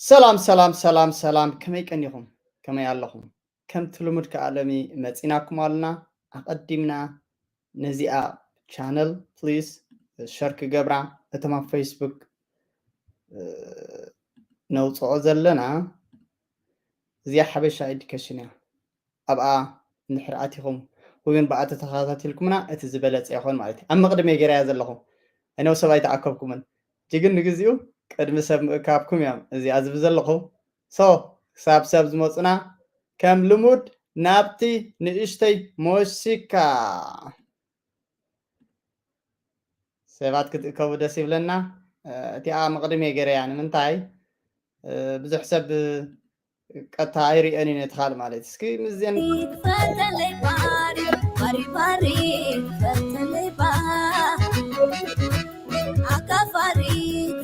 ሰላም ሰላም ሰላም ሰላም፣ ከመይ ቀኒኹም? ከመይ ኣለኹም? ከምቲ ልሙድ ከኣ ሎሚ መጺናኩም ኣለና። ኣቐዲምና ነዚኣ ቻነል ፕሊስ ሸር ክገብራ፣ እቶም ኣብ ፌስቡክ ነውፅኦ ዘለና፣ እዚኣ ሓበሻ ኤዱኬሽን እያ። ኣብኣ እንድሕር ኣቲኹም ወይ እውን ብኣ ተተኸታቲልኩምና እቲ ዝበለፀ ይኾን ማለት እዩ። ኣብ መቕድመይ ገይረያ ዘለኹ እነው ሰብ ኣይተኣከብኩምን። ጅግን ንግዚኡ ቅድሚ ሰብ ምእካብኩም እዮም እዚኣ ዝብል ዘለኹ። ሶ ክሳብ ሰብ ዝመፁና ከም ልሙድ ናብቲ ንእሽተይ ሞሲካ ሰባት ክትእከቡ ደስ ይብለና። እቲኣ መቕድም እየ ገይረያ። ንምንታይ ብዙሕ ሰብ ቀጥታ ኣይርእዮን እዩ ነቲ ካልእ ማለት እስኪ ምዝን ፈተለይ ባሪ ባሪ ባሪ ፈተለይ ባ ኣካፋሪ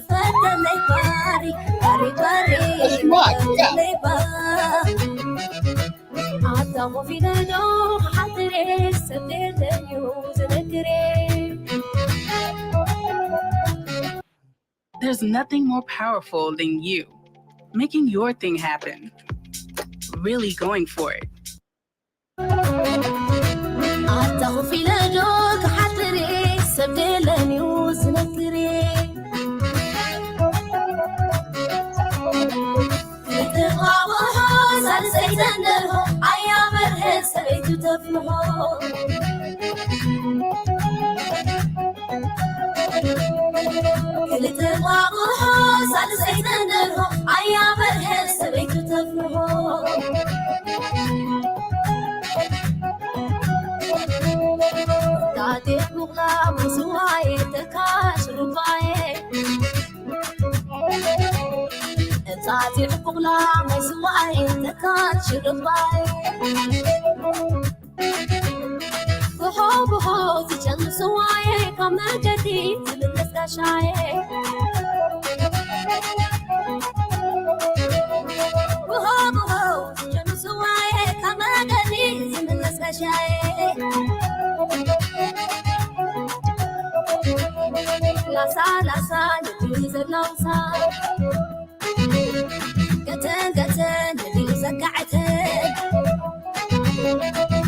ፈተለይ ባሪ ባሪ ባሪ ፈተለይ ባ ኣታ ኮፍ ኢለ ዶ ክሓትሬ ሰብ የለን እዩ ዝነግሬ። There's nothing more powerful than you making your thing happen. Really going for it. ኣታ ኮፍ ኢለ ዶ ክሓትሬ ሰብ የለን እዩ ዝነግሬ። ክትዋውሖ ሳልሰይ ዘንደርሆ ኣያ በርሀ ሰበይቱ ተፍልሖ። ክልተ እንቋቑሖ ሳልሰይ ዘንደርሆ ኣያ በርሀ ሰበይቱ ተፍልሖ። ታቴ ቡቕላ ሙስዋዬ ተካሽ ሩባዬ እጻት ይዕቁብላ ማይ ስዋይ ተካል ሽርባይ። ብሆ ብሆ ዝጨኑ ስዋይ ካብ መገዲ ዝምለስ ጋሻይ። ብሆ ብሆ ዝጨኑ ስዋይ ካብ መገዲ ዝምለስ ጋሻይ። ላሳ ላሳ ልቢ ዘላውሳ ገተን ገተን ነዲኡ ዘጋዕተን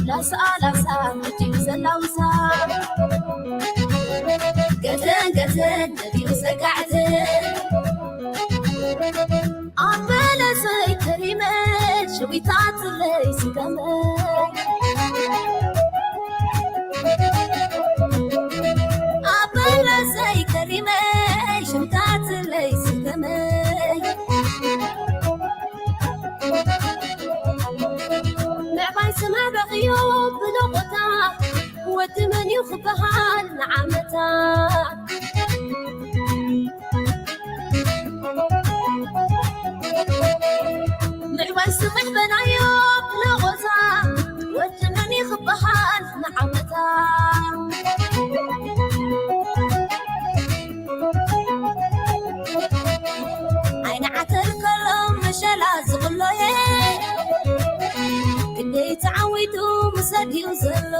ላሳ ላሳ ነዲኡ ዘላውሳ ገተን ገተን ነዲኡ ዘጋዕተን ኣብ በለሰይ ከሪመ ሸዊታትለይ ስገመ ኣብ በለሰይ ከሪመ ሽምታትለይ ስገመይ ምዕባይ ስመ ረኽዮ ብሎ ቦታ ወዲ መን እዩ ክበሃል ንዓመታ ምዕባይ ስምሕ በላዮ ብሎ ቦታ ወዲ መን እዩ ክበሃል ንዓመታ ኣይኒ ዓተር ከሎ መሸላ ዝቕሎየ ክንደይ ተዓዊቱ ምሰድዩ ዘሎ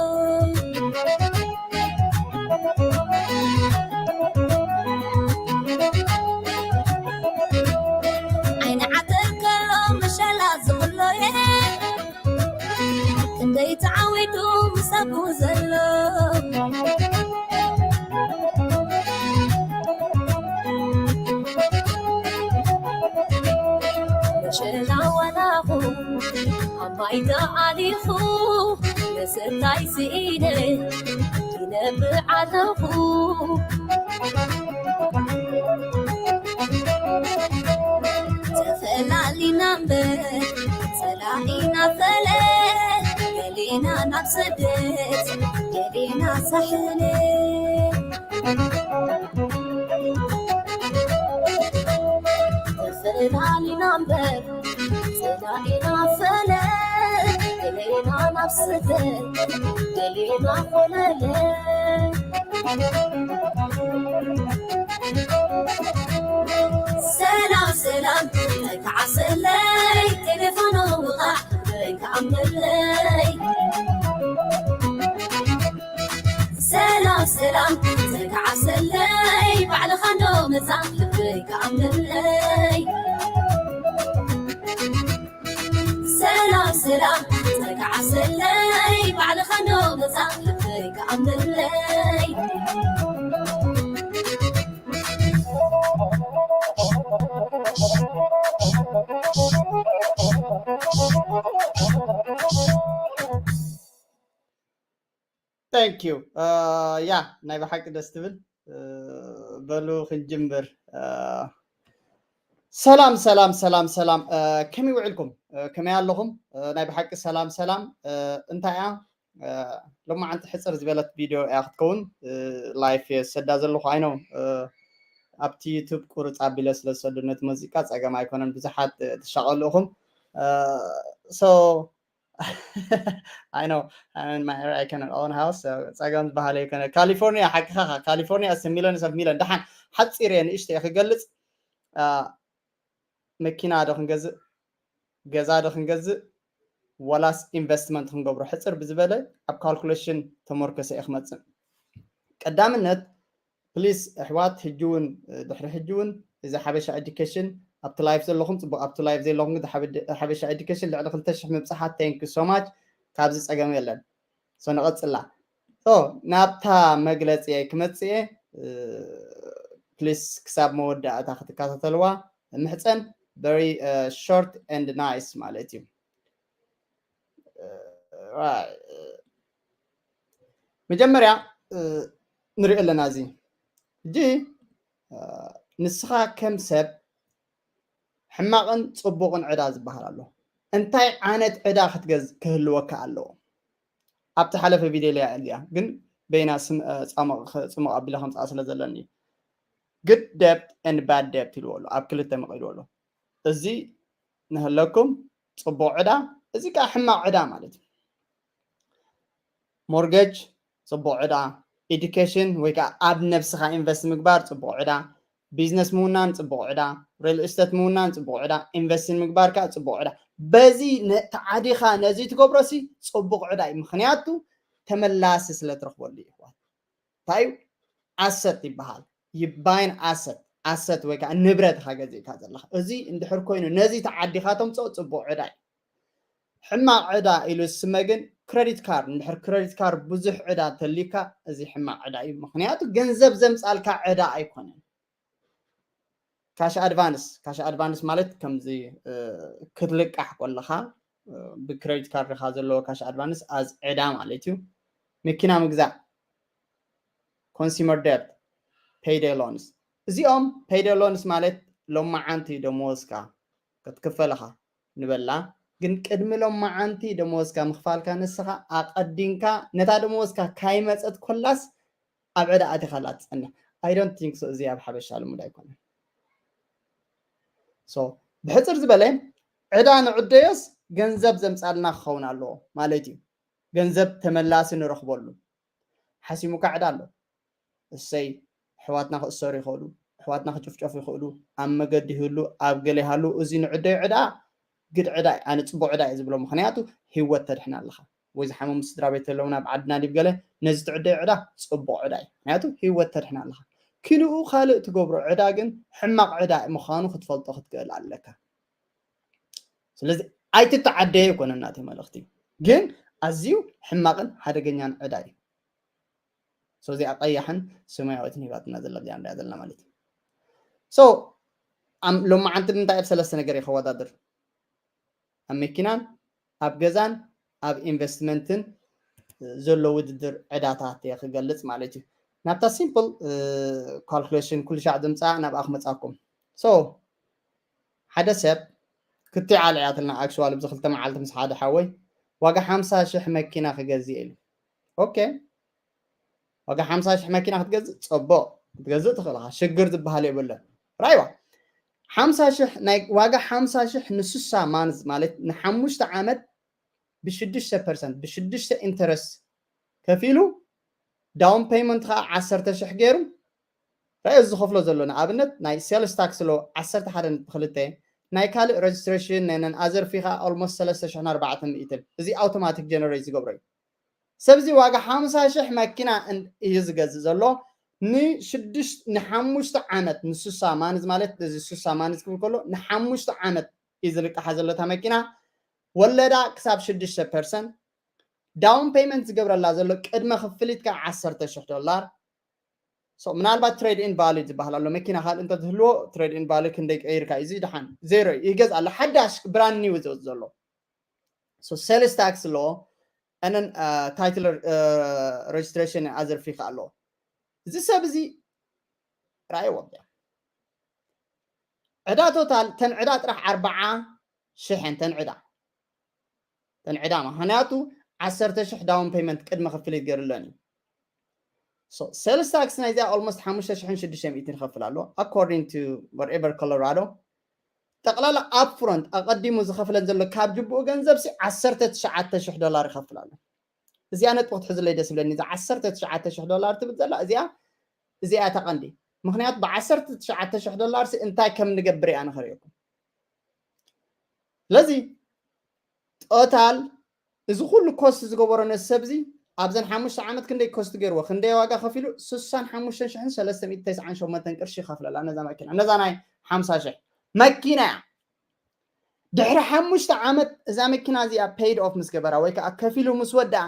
ዓይኒ ዓተር ከሎ መሸላ ዝቕሎየ ክንደይ ተዓዊቱ ምሳቡ ዘሎ መሸላ ዋላኹ ኣብ ማይ ተኣሊኹ መሰታይ ስኢነ ይነብዕ ኣለኹ ተፈላሊና እምበር ጸላኢና ፈለ ገሌና ናብ ስደት ገሌና ሳሕለ ተፈላሊና እምበር ጸላኢና ፈለ ገሌና ናብ ስደት ገሌና ኮለለ ሰላም ሰላም ተካዓሰለይ ቴሌፎኖ ውቓዕ በይከኣምለይ ሰላም ሰላም ተካዓሰለይ ባዕልኻ እንዶ መጻ ልበይ ከኣምለይ ጸጋዓሰለይ ባዕልኻ ዶ ገዛ ልበይ ክኣምነለይ። Thank you. ያ ናይ ብሓቂ ደስ ትብል። በሉ ክንጅምር። ሰላም ሰላም ሰላም ሰላም፣ ከመይ ውዕልኩም? ከመይ ኣለኹም? ናይ ብሓቂ ሰላም ሰላም። እንታይ እያ፣ ሎማዓንቲ ሕፅር ዝበለት ቪድዮ እያ ክትከውን። ላይፍ የሰዳ ዘለኹ ኣይነው፣ ኣብቲ ዩቱብ ቁርፅ ኣቢለ ስለ ዝሰዱ ነቲ ሙዚቃ ፀገም ኣይኮነን። ብዙሓት ትሻቐሉ ኢኹም። So I know I'm in my own house, so ፀገም ዝበሃል ኣይኮነ። ካሊፎርኒያ ሓቅኻ፣ ካሊፎርኒያ is millions of million። ደሓን ሓፂር እየ ንእሽተ እየ ክገልፅ። መኪና ዶ ክንገዝእ፣ ገዛ ዶ ክንገዝእ፣ ወላስ ኢንቨስትመንት ክንገብሮ? ሕፅር ብዝበለ ኣብ ካልኩሌሽን ተመርኮሰ እየ ክመፅእ። ቀዳምነት ፕሊስ ኣሕዋት፣ ሕጂ እውን ድሕሪ ሕጂ እውን እዚ ሓበሻ ኤዱኬሽን፣ ኣብቲ ላይፍ ዘለኹም ፅቡቅ፣ ኣብቲ ላይፍ ዘለኹም ግን ሓበሻ ኤዱኬሽን ልዕሊ ክልተ ሽሕ ምብፃሓት፣ thank you so much። ካብዚ ፀገም የለን። So ንቐፅላ። So ናብታ መግለፂ ክመፅእ እየ። ፕሊስ ክሳብ መወዳእታ ክትከታተልዋ ምሕፀን። Very short and nice ማለት እዩ። መጀመርያ ንሪኦ ኣለና። እዚ ሕጂ ንስኻ ከም ሰብ ሕማቕን ፅቡቕን ዕዳ ዝበሃል ኣሎ። እንታይ ዓይነት ዕዳ ክትገዝ ክህልወካ ኣለዎ? ኣብቲ ሓለፈ ቪድዮ ኢለያ እያ፣ ግን በይና ስም ፅሙቕ ኣቢለ ከምፅኣ ስለ ዘለኒ፣ good debt and bad debt ኢልዎ ኣሎ፣ ኣብ ክልተ መቒልዎ ኣሎ። እዚ ንህለኩም ፅቡቕ ዕዳ፣ እዚ ከዓ ሕማቕ ዕዳ ማለት እዩ። ሞርጌጅ ፅቡቕ ዕዳ፣ ኤዱኬሽን ወይ ከዓ ኣብ ነብስኻ ኢንቨስት ምግባር ፅቡቕ ዕዳ፣ ቢዝነስ ምውናን ፅቡቕ ዕዳ፣ ሪል እስቴት ምውናን ፅቡቕ ዕዳ፣ ኢንቨስቲን ምግባር ከዓ ፅቡቕ ዕዳ። በዚ ተዓዲኻ ነዚ ትገብሮሲ ፅቡቕ ዕዳ እዩ። ምክንያቱ ተመላሲ ስለ ትረኽበሉ እዩ። እንታይ እዩ ኣሰት ይበሃል? ይባይን ኣሰት፣ ኣሰት ወይ ከዓ ንብረት ኢኻ ገዚእካ ዘለኻ። እዚ እንድሕር ኮይኑ ነዚ ተዓዲኻ ተምፅኦ ፅቡቕ ዕዳ እዩ። ሕማቕ ዕዳ ኢሉ ዝስመ ግን ክረዲት ካርድ፣ እንድሕር ክረዲት ካርድ ብዙሕ ዕዳ እንተልዩካ እዚ ሕማቕ ዕዳ እዩ። ምክንያቱ ገንዘብ ዘምፃልካ ዕዳ ኣይኮነን። ካሽ ኣድቫንስ፣ ካሽ ኣድቫንስ ማለት ከምዚ ክትልቃሕ ከለኻ ብክረዲት ካርድካ ዘለዎ ካሽ ኣድቫንስ ኣዝ ዕዳ ማለት እዩ። መኪና ምግዛእ፣ ኮንሱመር ደብት፣ ፔይደይ ሎንስ። እዚኦም ፔይደይ ሎንስ ማለት ሎማዓንቲ ደመወዝካ ክትክፈል ኢኻ ንበላ፣ ግን ቅድሚ ሎማዓንቲ ደመወዝካ ምኽፋልካ ንስኻ ኣቐዲምካ ነታ ደመወዝካ ካይመፀት ኮላስ ኣብ ዕዳ ኣቲኻላ ትፀንሕ። I don't think so። እዚ ኣብ ሓበሻ ልሙድ ኣይኮነን። So ብሕፅር ዝበለ ዕዳ ንዕደዮስ ገንዘብ ዘምፃልና ክኸውን ኣለዎ ማለት እዩ። ገንዘብ ተመላሲ ንረኽበሉ። ሓሲሙካ ዕዳ ኣሎ። እሰይ፣ ኣሕዋትና ክእሰሩ ይኽእሉ፣ ኣሕዋትና ክጭፍጨፉ ይኽእሉ፣ ኣብ መገዲ ይህሉ፣ ኣብ ገለ ይሃሉ። እዚ ንዕደዮ ዕዳ ግድ ዕዳ እዩ። ኣነ ፅቡቅ ዕዳ እየ ዝብሎ፣ ምክንያቱ ህይወት ተድሕን ኣለኻ። ወይ ዝሓመሙ ስድራ ቤት ኣለውና ኣብ ዓድና ዲብ ገለ፣ ነዚ ትዕደዮ ዕዳ ፅቡቅ ዕዳ እዩ፣ ምክንያቱ ህይወት ተድሕን ኣለኻ። ኪንኡ ካልእ ትገብሮ ዕዳ ግን ሕማቅ ዕዳ ምዃኑ ክትፈልጦ ክትክእል ኣለካ። ስለዚ ኣይትተዓደየ ይኮነና እቲ መልእኽቲ፣ ግን ኣዝዩ ሕማቅን ሓደገኛን ዕዳ እዩ። So እዚኣ ቀያሕን ሰማያዊትን ሂባትና ዘላ እዚኣ ንሪኣ ዘለና ማለት እዩ። So ሎማዓንቲ ንምንታይ ኣብ ሰለስተ ነገር እየ ከወዳድር? ኣብ መኪናን ኣብ ገዛን ኣብ ኢንቨስትመንትን ዘሎ ውድድር ዕዳታት እየ ክገልፅ ማለት እዩ። ናብታ ሲምፕል ካልኩሌሽን ኩሉ ሻዕ ድምፃ ናብኣ ክመፃኩም። So ሓደ ሰብ ክትዓል እያትልና ኣክሽዋል ብዚ ክልተ መዓልቲ ምስ ሓደ ሓወይ ዋጋ ሓምሳ ሽሕ መኪና ክገዝእ ኢሉ። ኦኬ፣ ዋጋ ሓምሳ ሽሕ መኪና ክትገዝእ ፅቡቅ ክትገዝእ ትኽእል ኢኻ፣ ሽግር ዝበሃል የብለን። ራይዋ ሓምሳ ሽሕ ናይ ዋጋ ሓምሳ ሽሕ ንስሳ ማንዝ ማለት ንሓሙሽተ ዓመት ብሽዱሽተ ፐርሰንት ብሽዱሽተ ኢንተረስት ከፊሉ ዳውን ፔይመንት ከዓ ዓሰርተ ሽሕ ገይሩ ራይ እዚ ዝኸፍሎ ዘሎ ንኣብነት ናይ ሴልስ ታክስ ሎ ዓሰርተ ሓደ ነጥቢ ክልተ ናይ ካልእ ሬጅስትሬሽን ናይ ነን ኣዘር ፊ ከዓ ኦልሞስት ሰለስተ ሽሕን ኣርባዕተ ሚእትን እዚ ኣውቶማቲክ ጀነሬት ዝገብሮ እዩ። ሰብዚ ዋጋ ሓምሳ ሽሕ መኪና እዩ ዝገዝእ ዘሎ ንሽዱሽተ ንሓሙሽተ ዓመት ንስሳ ማንዝ ማለት እዚ ስሳ ማንዝ ክብል ከሎ ንሓሙሽተ ዓመት እዩ ዝልቅሓ ዘሎ እታ መኪና። ወለዳ ክሳብ ሽዱሽተ ፐርሰንት፣ down payment ዝገብረላ ዘሎ ቅድመ ክፍሊት ከዓ ዓሰርተ ሽሕ ዶላር። So ምናልባት trade in value ዝበሃል ኣሎ፣ መኪና ካልእ እንተትህልዎ trade in value ክንደይ ቀይርካ እዩ? እዚ ደሓን ዜሮ እዩ፣ ይገዝ ኣሎ፣ ሓዳሽ brand new እዩ ዝወጽእ ዘሎ። So sales tax ኣለዎ፣ and then title registration other fee ከዓ ኣለዎ። እዚ ሰብ እዚ ራእይዎ፣ ዕዳ ቶታል ተን ዕዳ ጥራሕ ኣርባዓ ሽሕን ተን ዕዳ ተን ዕዳ፣ ምክንያቱ ዓሰርተ ሽሕ down payment ቅድመ ክፍሊት ገይሩለን እዩ። So sales tax ናይዚኣ almost ሓሙሽተ ሽሕን ሽዱሽተ ሚእትን ይኸፍል ኣሎ፣ according to wherever Colorado። ጠቕላላ upfront ኣቐዲሙ ዝኸፍለን ዘሎ ካብ ጅብኡ ገንዘብ ሲ ዓሰርተ ትሽዓተ ሽሕ ዶላር ይኸፍል ኣሎ። እዚኣ ነጥቢ ክትሕዝለይ ደስ ይብለኒ። እዛ ዓሰርተ ትሽዓተ ሽሕ ዶላር ትብል ዘላ እዚኣ፣ እዚኣ እታ ቀንዲ። ምክንያቱ ብዓሰርተ ትሽዓተ ሽሕ ዶላር ሲ እንታይ ከም ንገብር እያ ንኸርእየኩም። ስለዚ ቶታል እዚ ኩሉ ኮስት ዝገበሮ ነዚ ሰብ እዚ ኣብዘን ሓሙሽተ ዓመት ክንደይ ኮስት ገይርዎ፣ ክንደይ ዋጋ ከፊሉ? ስሳን ሓሙሽተ ሽሕን ሰለስተ ሚእቲ ተስዓን ሸሞንተን ቅርሺ ይኸፍለላ ነዛ መኪና፣ ነዛ ናይ ሓምሳ ሽሕ መኪና እያ። ድሕሪ ሓሙሽተ ዓመት እዛ መኪና እዚኣ paid off ምስ ገበራ ወይ ከዓ ከፊሉ ምስ ወድኣ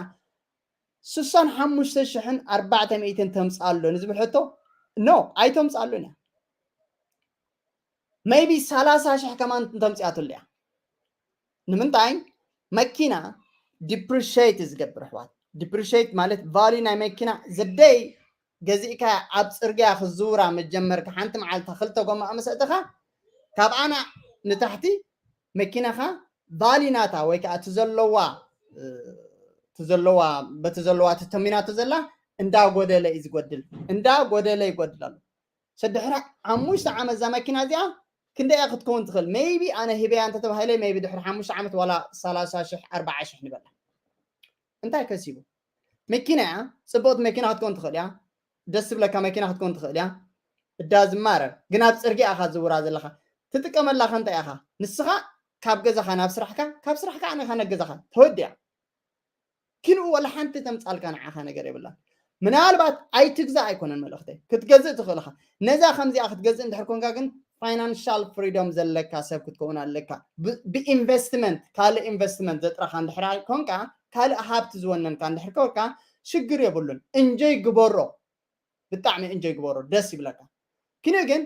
ስሳን ሓሙሽተ ሽሕን ኣርባዕተ ሚእትን ተምፅኣሉ ንዝብል ሕቶ፣ no ኣይተምፅኣሉን እያ። Maybe ሰላሳ ሽሕ ከማን እንተምፅኣትሉ እያ። ንምንታይ? መኪና depreciate ዝገብር ኣሕዋት። Depreciate ማለት value ናይ መኪና the day ገዚእካ ኣብ ፅርግያ ክዝውራ መጀመርካ ሓንቲ መዓልታ ክልተ ጎማ ምስ ኣእተኻ ካብ ኣና ንታሕቲ መኪናኻ value ናታ ወይ ከዓ እቲ ዘለዋ እቲ ዘለዋ በቲ ዘለዋ ተተሚናቶ ዘላ እንዳጎደለ እዩ ዝጎድል፣ እንዳጎደለ ይጎድል ኣሎ። ሰድሕሪ ሓሙሽተ ዓመት እዛ መኪና እዚኣ ክንደይ እያ ክትከውን ትኽእል? Maybe ኣነ ሂበያ እንተተባሂለ maybe ድሕሪ ሓሙሽተ ዓመት ዋላ ሰላሳ ሽሕ ኣርባዓ ሽሕ ንበላ። እንታይ ከሲቡ? መኪና እያ፣ ፅብቕቲ መኪና ክትከውን ትኽእል እያ፣ ደስ ዝብለካ መኪና ክትከውን ትኽእል እያ። እዳ ዝማረር ግን ኣብ ፅርግያ ኢኻ ዝውራ ዘለኻ፣ ትጥቀመላ ከ እንታይ ኢኻ? ንስኻ ካብ ገዛኻ ናብ ስራሕካ፣ ካብ ስራሕካ ኣነ ኢኻ ናብ ገዛኻ ተወዲኣ። ኪንኡ ወላ ሓንቲ ተምፃልካ ንዓኻ ነገር የብላን። ምናልባት ኣይትግዛእ ኣይኮነን መልእኽተይ፣ ክትገዝእ ትኽእል ኢኻ። ነዛ ከምዚኣ ክትገዝእ እንድሕር ኮንካ ግን financial freedom ዘለካ ሰብ ክትከውን ኣለካ። ብ- ብኢንቨስትመንት፣ ካልእ ኢንቨስትመንት ዘጥረኻ እንድሕር ኮንካ፣ ካልእ ሃብቲ ዝወነንካ እንድሕር ኮንካ ሽግር የብሉን። እንጆይ ግበሮ፣ ብጣዕሚ እንጆይ ግበሮ፣ ደስ ይብለካ። ኪንኡ ግን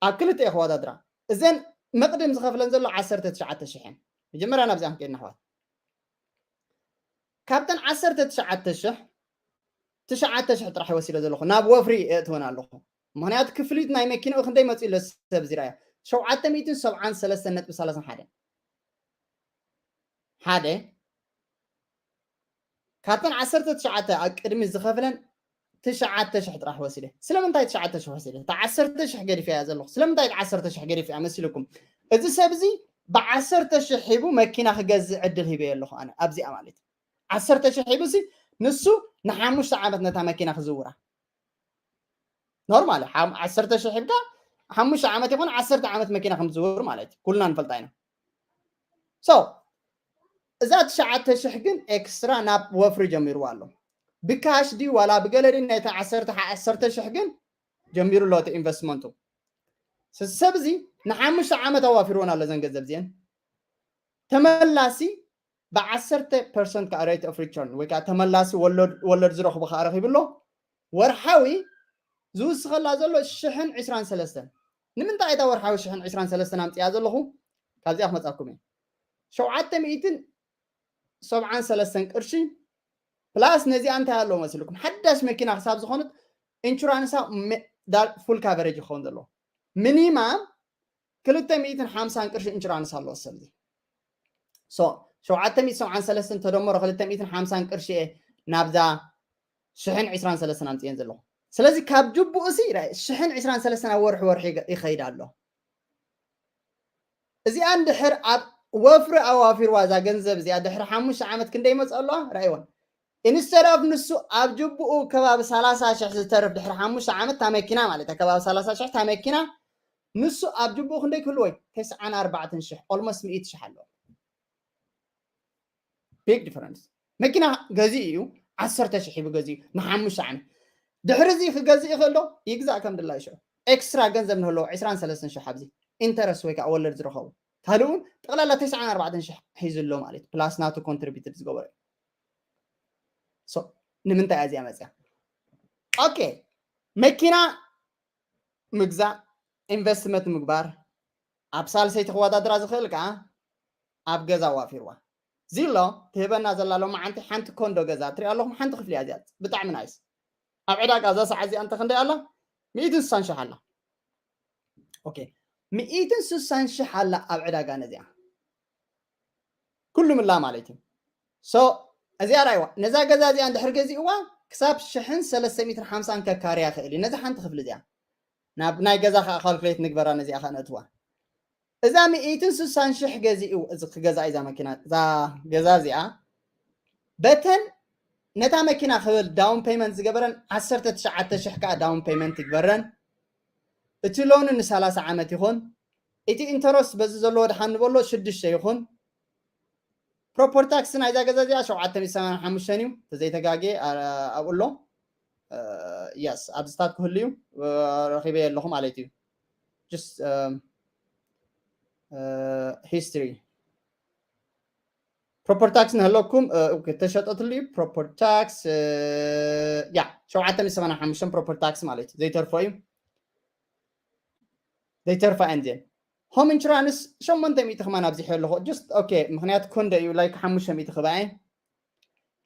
ኣብ ክልተ እየ ከወዳድራ። እዘን መቕድም ዝኸፍለን ዘሎ ዓሰርተ ትሽዓተ ሽሕ እየን። መጀመርያ ናብዚኣ ክንከይድ ንኣሕዋት። ካብተን ዓሰርተ ትሽዓተ ሽሕ ትሽዓተ ሽሕ ጥራሕ ወሲደ ዘለኹ፣ ናብ ወፍሪ እእትወን ኣለኹ። ምክንያቱ ክፍሊት ናይ መኪንኡ ክንደይ መፂኡ ኣሎ ሰብ እዚ ረኣዮ፣ ሸውዓተ ሚእትን ሰብዓን ሰለስተን ነጥቢ ሰላሳን ሓደ። ሓደ ካብተን ዓሰርተ ትሽዓተ ኣብ ቅድሚ ዝኸፍለን ትሽዓተ ሽሕ ጥራሕ ወሲደ። ስለምንታይ ትሽዓተ ሽሕ ወሲደ? እታ ዓሰርተ ሽሕ ገዲፈያ ዘለኹ። ስለምንታይ እታ ዓሰርተ ሽሕ ገዲፈያ መሲልኩም? እዚ ሰብ እዚ ብዓሰርተ ሽሕ ሂቡ መኪና ክገዝእ ዕድል ሂበዮ ኣለኹ ኣነ ኣብዚኣ ማለት እዩ። ዓሰርተ ሽሕ ሂቡ ሲ ንሱ ንሓሙሽተ ዓመት ነታ መኪና ክዝውራ። ኖርማል፣ ሓም- ዓሰርተ ሽሕ ሂብካ ሓሙሽተ ዓመት ይኹን ዓሰርተ ዓመት መኪና ከም ዝዝውር ማለት እዩ። ኩልና ንፈልጣ ኢና። So እዛ ትሽዓተ ሽሕ ግን ኤክስትራ ናብ ወፍሪ ጀሚርዋ ኣሎ። ብካሽ ድዩ ዋላ ብገለ ድዩ? ናይታ ዓሰርተ ዓሰርተ ሽሕ ግን ጀሚሩ ኣሎ እቲ ኢንቨስትመንቱ። ስ- ሰብ እዚ ንሓሙሽተ ዓመት ኣዋፊርወን ኣሎ እዘን ገንዘብ እዚአን። ተመላሲ ብዓሰርተ ፐርሰንት ከዓ rate of return ወይ ከዓ ተመላሲ ወለድ ወለድ ዝረኽቡ ከዓ ረኺቡ ኣሎ። ወርሓዊ ዝውስኸላ ዘሎ ሽሕን ዕስራን ሰለስተን። ንምንታይ እታ ወርሓዊ ሽሕን ዕስራን ሰለስተን ኣምፅያ ዘለኹ? ካብዚኣ ክመፃኩም እየ። ሸውዓተ ሚእትን ሰብዓን ሰለስተን ቅርሺ ፕላስ ነዚኣ እንታይ ኣለዎ መሲልኩም? ሓዳሽ መኪና ክሳብ ዝኾነት ኢንሹራንሳ ሜ- ዳር ፉል ካቨሬጅ ይኸውን ዘለዎ። ሚኒማም ክልተ ሚእትን ሓምሳን ቅርሺ ኢንሹራንስ ኣለዎ ሰብ እዚ። So ሸውዓተ ሚእትን ሰብዓን ሰለስተን ተደምሮ ክልተ ሚእትን ሓምሳን ቅርሺ እየ ናብዛ ሽሕን ዕስራን ሰለስተን ኣምፅየን ዘለኹ። ስለዚ ካብ ጅቡኡ ሲ ራይ ሽሕን ዕስራን ሰለስተን ኣብ ወርሒ ወርሒ ይኸ- ይኸይድ ኣሎ። እዚኣ እንድሕር ኣብ ወፍሪ ኣዋፊርዋ እዛ ገንዘብ እዚኣ ድሕሪ ሓሙሽተ ዓመት ክንደይ ይመፅእ ኣለዋ? ራእይወን ኢንስተድ ኦፍ ንሱ ኣብ ጅቡኡ ከባቢ ሰላሳ ሽሕ ዝተርፍ ድሕሪ ሓሙሽተ ዓመት እታ መኪና ማለት እያ። ከባቢ ሰላሳ ሽሕ እታ መኪና ንሱ ኣብ ጅቡኡ ክንደይ ክህልዎ እዩ? ተስዓን ኣርባዕተን ሽሕ፣ ኦልሞስት ሚእቲ ሽሕ ኣለዎ። ቢግ ዲፈረንስ። መኪና ገዚኡ እዩ፣ ዓሰርተ ሽሕ ሂቡ ገዚኡ ንሓሙሽተ ዓመት። ድሕሪ እዚ ክገዝእ ይኽእል ዶ? ይግዛእ ከም ድላዩ ሽዑ። ኤክስትራ ገንዘብ ንህልዎ ዕስራን ሰለስተን ሽሕ ኣብዚ ኢንተረስት ወይ ከዓ ወለድ ዝረኸቡ። ካልእ እውን ጠቕላላ ተስዓን ኣርባዕተን ሽሕ ሒዙ ኣሎ ማለት እዩ። ፕላስ ናቱ ኮንትሪቢዩትድ ዝገበረ እዩ። So ንምንታይ እያ እዚኣ መፅያ? ኦኬ፣ መኪና ምግዛእ፣ ኢንቨስትመንት ምግባር፣ ኣብ ሳልሰይቲ ክወዳድራ ዝኽእል ከዓ ኣብ ገዛ ዋፊርዋ። ዚሎ ትህበና ዘላ ሎማዓንቲ ሓንቲ ኮንዶ ገዛ ትሪኣ ኣለኹም። ሓንቲ ክፍሊ እያ እዚኣ፣ ብጣዕሚ ናይስ። ኣብ ዕዳጋ እዛ ሰዓት እዚኣ እንተ ክንደይ ኣላ? ሚእትን ስሳን ሽሕ ኣላ። ኦኬ፣ ሚእትን ስሳን ሽሕ ኣላ ኣብ ዕዳጋ ነዚኣ። ኩሉ ምላ ማለት እዩ። So እዚኣ ራይዋ ነዛ ገዛ እዚኣ እንድሕር ገዚእዋ ክሳብ ሽሕን ሰለስተ ሚእትን ሓምሳን ከካርያ ይኽእል እዩ። ነዛ ሓንቲ ክፍሊ እዚኣ ናብ ናይ ገዛ ከዓ ካልኩሌት ንግበራ። ነዚኣ ከዓ ነእትዋ። እዛ ሚእትን ስሳን ሽሕ ገዚኡ እዚ ክገዛ እዛ መኪና፣ እዛ ገዛ እዚኣ በተን ነታ መኪና ክብል ዳውን ፔመንት ዝገበረን ዓሰርተ ትሽዓተ ሽሕ ከዓ ዳውን ፔመንት ይግበረን። እቲ ሎኑ ንሰላሳ ዓመት ይኹን። እቲ ኢንተረስት በዚ ዘለዎ ድሓን ንበሎ ሽዱሽተ ይኹን። ፕሮፐርቲ ታክስ ናይዛ ገዛ እዚኣ ሸውዓተ ሚእቲ ሰማንያን ሓሙሽተን እዩ፣ ተዘይተጋጌ ኣብኡ ኣሎ። የስ፣ ኣብዚታት ክህሉ እዩ፣ ረኺበ ኣለኹ ማለት እዩ። ጅስት ሂስትሪ ፕሮፐርቲ ታክስ ንህለኩም ተሸጠትሉ እዩ። ፕሮፐርቲ ታክስ ያ ሸውዓተ ሚእቲ ሰማንያን ሓሙሽተን ፕሮፐርቲ ታክስ ማለት እዩ፣ ዘይተርፎ እዩ። ዘይተርፋ እንድን ሆም ኢንሹራንስ ሸሞንተ ሚእቲ ከማን ኣብዚሐ ኣለኹ። ጀስት ኦኬ፣ ምክንያቱ ኮንዶ እዩ፣ ላይክ ሓሙሽተ ሚእቲ ክበኣየ።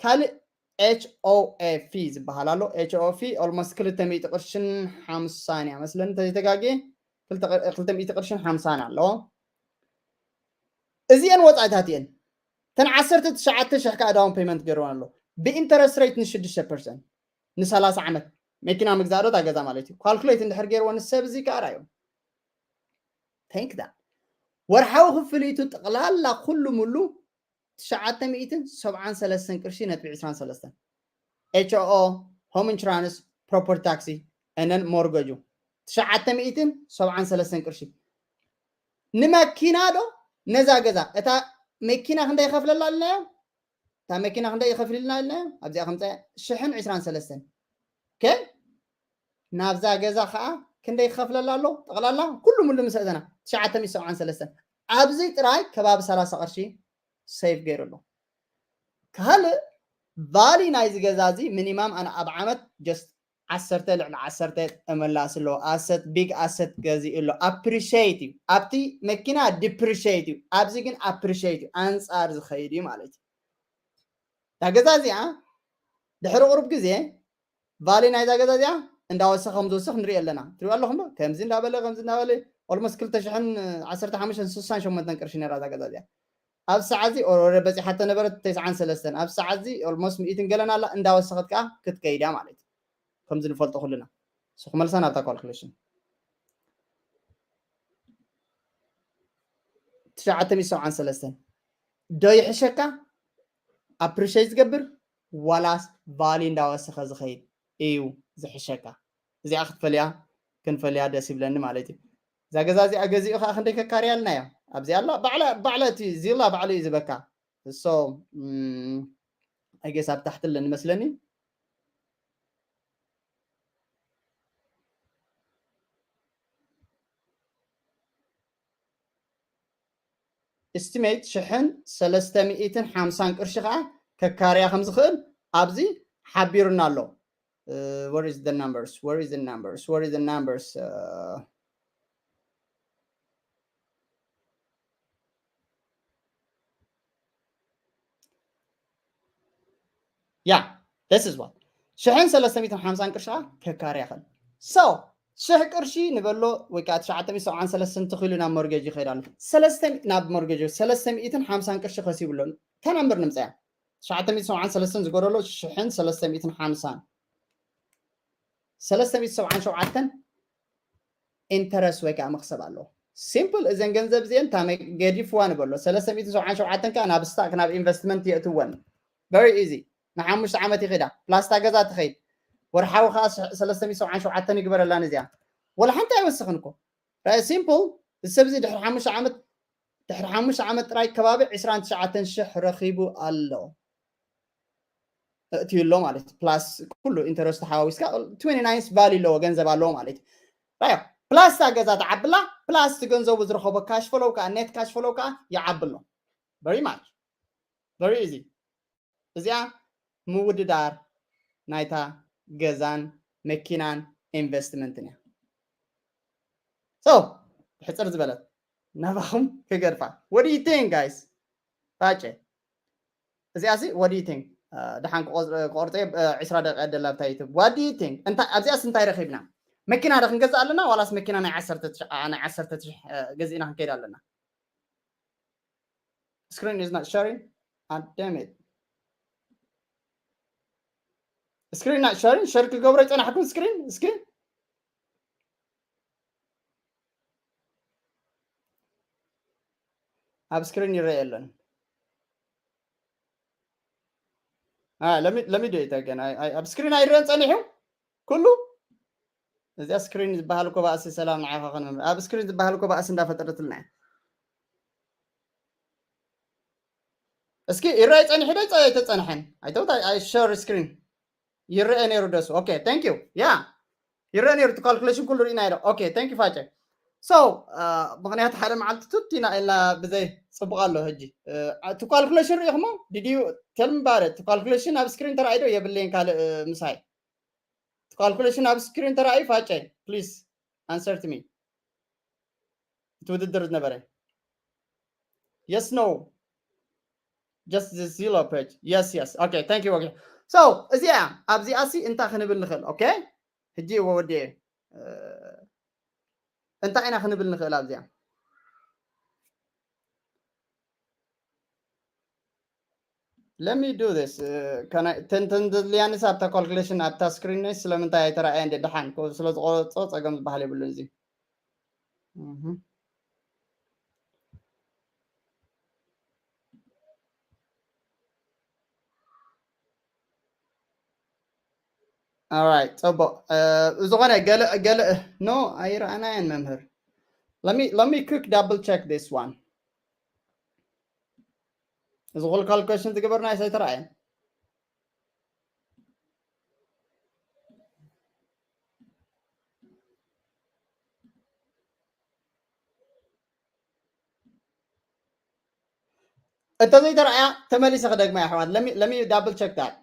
ካልእ ኤች ኦ ኤፍ ኢ ዝበሃል ኣሎ። ኤች ኦ ኤፍ ኢ ኦልሞስት ክልተ ሚእቲ ቅርሽን ሓምሳን እያ መስለኒ፣ እንተዘይተጋግየ ክልተ ሚእቲ ቅርሽን ሓምሳን ኣለዎ። እዚአን ወፃኢታት እየን። እተን ዓሰርተ ትሽዓተ ሽሕ ከዓ ዳውን ፔመንት ገይርወን ኣሎ ብኢንተረስት ሬት ንሽዱሽተ ፐርሰንት ንሰላሳ ዓመት። መኪና ምግዛእ ዶ እታ ገዛ ማለት እዩ። ካልኩሌት እንድሕር ገይርዎ ንሰብ እዚ ከዓ ራእዮም። ቴንክ ዳት ወርሓዊ ክፍሊቱ ጠቕላላ ኩሉ ሙሉ ትሽዓተ ሚእትን ሰብዓን ሰለስተን ቅርሺ ነጥቢ ዕስራን ሰለስተን። ኤች ኦ፣ ሆም ኢንሹራንስ፣ ፕሮፐርቲ ታክሲ እነን ሞርገጁ ትሽዓተ ሚእትን ሰብዓን ሰለስተን ቅርሺ። ንመኪና ዶ ነዛ ገዛ? እታ መኪና ክንደይ ይኸፍለላ ኣለናዮ? እታ መኪና ክንደይ ይኸፍልልና ኣለናዮ? ኣብዚኣ ከምፃ ሽሕን ዕስራን ሰለስተን። ኦኬ፣ ናብዛ ገዛ ከዓ ክንደይ ክኸፍለላ ኣሎ? ጠቕላላ ኩሉ ሙሉ ምስ እተና ትሽዓተ ሚእቲ ሰብዓን ሰለስተን። ኣብዚ ጥራይ ከባቢ ሰላሳ ቅርሺ ሴቭ ገይሩ ኣሎ። ካልእ ቫሊ ናይዚ ገዛ እዚ ሚኒማም ኣነ ኣብ ዓመት ጀስት ዓሰርተ ልዕሊ ዓሰርተ ተመላሲ ኣለዎ። ኣሰት፣ ቢግ ኣሰት ገዚኡ ኣሎ። ኣፕሪሺየት እዩ። ኣብቲ መኪና ዲፕሪሺየት እዩ። ኣብዚ ግን ኣፕሪሺየት እዩ። ኣንጻር ዝኸይድ እዩ ማለት እዩ። እታ ገዛ እዚኣ ድሕሪ ቁሩብ ግዜ ቫሊ ናይዛ ገዛ እዚኣ እንዳወሰኸ ከም ዝወስኽ ንሪኢ ኣለና። ትሪኡ ኣለኹም ዶ? ከምዚ እንዳበለ፣ ከምዚ እንዳበለ ኦልሞስት ክልተ ሽሕን ዓሰርተ ሓሙሽተን ስሳን ሸሞንተን ቅርሺ ነይራ እዛ ገዛ እዚኣ። ኣብ ሰዓት እዚ ኦረደ በፂሓቶ ነበረት ተስዓን ሰለስተን። ኣብ ሰዓት እዚ ኦልሞስት ሚእትን ገለን ኣላ፣ እንዳወሰኸት ከዓ ክትከይድ እያ ማለት እዩ። ከምዚ ንፈልጦ ኩልና። እሱ ክመልሳ ናብታ ካልኩሌሽን። ትሽዓተ ሚእቲ ሰብዓን ሰለስተን። ዶ ይሕሸካ? ኣፕሪሼት ዝገብር ዋላስ ቫሊ እንዳወሰኸ ዝኸይድ እዩ ዝሕሸካ? እዚኣ ክትፈልያ፣ ክንፈልያ ደስ ይብለኒ ማለት እዩ። እዛ ገዛ እዚኣ ገዚኡ ከዓ ክንደይ ከካርያ ኣለናዮ? ኣብዚ ኣላ፣ ባዕላ፣ ባዕላ እቲ ዚላ ባዕሉ እዩ ዝበካ። So፣ ም፣ I guess ኣብ ታሕቲ ኣለኒ መስለኒ። ኤስቲሜት ሽሕን ሰለስተ ሚእትን ሓምሳን ቅርሺ ከዓ ከካርያ ከም ዝኽእል ኣብዚ ሓቢሩና ኣሎ። Uh, where is the numbers? Where is the numbers? Where is the numbers? Uh, yeah, this is what. ሽሕን ሰለስተ ሚእትን ሓምሳን ቅርሺ ከዓ ከካርያ ይኽእል። So፣ ሽሕ ቅርሺ ንበሎ ወይ ከዓ ትሽዓተ ሚእቲ ሰብዓን ሰለስተን ተኺሉ ናብ ሞርጌጅ ይኸይድ ኣሎ። ሰለስተ፣ ናብ ሞርጌጅ ሰለስተ ሚእትን ሓምሳን ቅርሺ ከሲቡ ኣሎ። እታ ነምበር ንምፅያ። ትሽዓተ ሚእቲ ሰብዓን ሰለስተን ዝጎደሎ ሽሕን ሰለስተ ሚእትን ሓምሳን። ሰለስተ ሚእቲ ሰብዓን ሸውዓተን ኢንተረስት ወይ ከዓ መኽሰብ ኣለዎ። ሲምፕል፣ እዘን ገንዘብ እዚአን እታ መ-፣ ገዲፍዋ ንበሎ። ሰለስተ ሚእቲ ሰብዓን ሸውዓተን ከዓ ናብ ስታክ፣ ናብ ኢንቨስትመንት የእትወን። Very easy። ንሓሙሽተ ዓመት ይኸዳ። ፕላስ እታ ገዛ ትኸይድ። ወርሓዊ ከዓ ስ-፣ ሰለስተ ሚእቲ ሰብዓን ሸውዓተን ይግበረላ ነዚኣ። ወላ ሓንቲ ኣይወስኽን እኮ። ራእይ ሲምፕል፣ እዚ ሰብ እዚ ድሕሪ ሓሙሽተ ዓመት፣ ድሕሪ ሓሙሽተ ዓመት ጥራይ ከባቢ ዕስራን ትሽዓተን ሽሕ ረኺቡ ኣሎ። እእትዩ ኣሎ ማለት እዩ። ፕላስ ኩሉ ኢንተረስት ሓዋዊስካ ትዌንቲ ናይን ቫሊ ኣለዎ፣ ገንዘብ ኣለዎ ማለት እዩ። ራዮ፣ plus እታ ገዛ ትዓብላ፣ plus እቲ ገንዘቡ ዝረኸቦ cash flow ከዓ፣ net cash flow ከዓ ይዓብሎ። Very much, very easy። እዚኣ ምውድዳር ናይታ ገዛን መኪናን investment እያ። So ብሕፅር ዝበለት ናባኹም ክገድፋ። What do you think, guys? ፋጨ፣ እዚኣ ሲ what do you think? ደሓን ክቆርፀ ዕስራ ደቂቃ ደላ ብታ ዩቱብ። What do you think? ኣብዚኣስ እንታይ ረኺብና? መኪና ዶ ክንገዝእ ኣለና ዋላስ መኪና ናይ ዓሰርተ ሽሕ ገዚእና ክንከይድ ኣለና? Screen is not sharing. Ah, damn it. Screen not sharing. Share ክገብሮ ይፀናሕኩም screen እስኪ። ኣብ screen ይረአ የለን። Ah, let me let me do it again. ኣብ screen ኣይረአን ፀኒሑ ኩሉ። እዚኣ screen ዝበሃል እኮ ባእሲ፣ ሰላም ንዓኻ ኾነ። ኣብ screen ዝበሃል እኮ ባእሲ እንዳፈጠረትልና እያ። እስኪ ይረኣይ ጸኒሑ ዶ ኣይጸ-፣ ኣይተጸንሐን? I thought I, I share screen። ይረአ ነይሩ ደሱ። Okay, thank you. Yeah. ይረአ ነይሩ፣ እቲ calculation ኩሉ ርኢና ኢሎ። Okay, thank you ፋጨ። So ምኽንያቱ ሓደ መዓልቲ ቱት ኢና ኢልና ብዘይ ጽቡቕ ኣሎ። ሕጂ እቲ calculation ርኢኹሞ? Did you tell me about it? እቲ calculation ኣብ screen ተራእዩ ዶ የብለይን ካልእ ምሳይ? እቲ calculation ኣብ screen ተራእዩ ፋጨ? Please answer to me. እቲ ውድድር ዝነበረ? Yes, no. Just the Zillow page. Yes, yes. Okay, thank you. Okay. So እዚኣ ኣብዚኣ ሲ እንታይ ክንብል ንኽእል? Okay? ሕጂ ወዲኤ እንታይ ኢና ክንብል ንኽእል ኣብዚኣ? Let me do this. ተንተን ዘድልያንስ ኣብታ calculation ኣብታ screen ነሽ ስለምንታይ ኣይተረኣየን? ደሓን ስለ ዝቆረጾ ጸገም ዝበሃል የብሉን እዚ። Alright, ጽቡቕ። ዝኾነ ገለ ገለ no ኣይረኣናየን መምህር። Let me let me quick double check this one. እዚ ኩሉ calculation ዝገበርና ኣይተረኣየን። እተዘይተረኣያ ተመሊሰ ክደግማ ኣሕዋት። Let me double check that.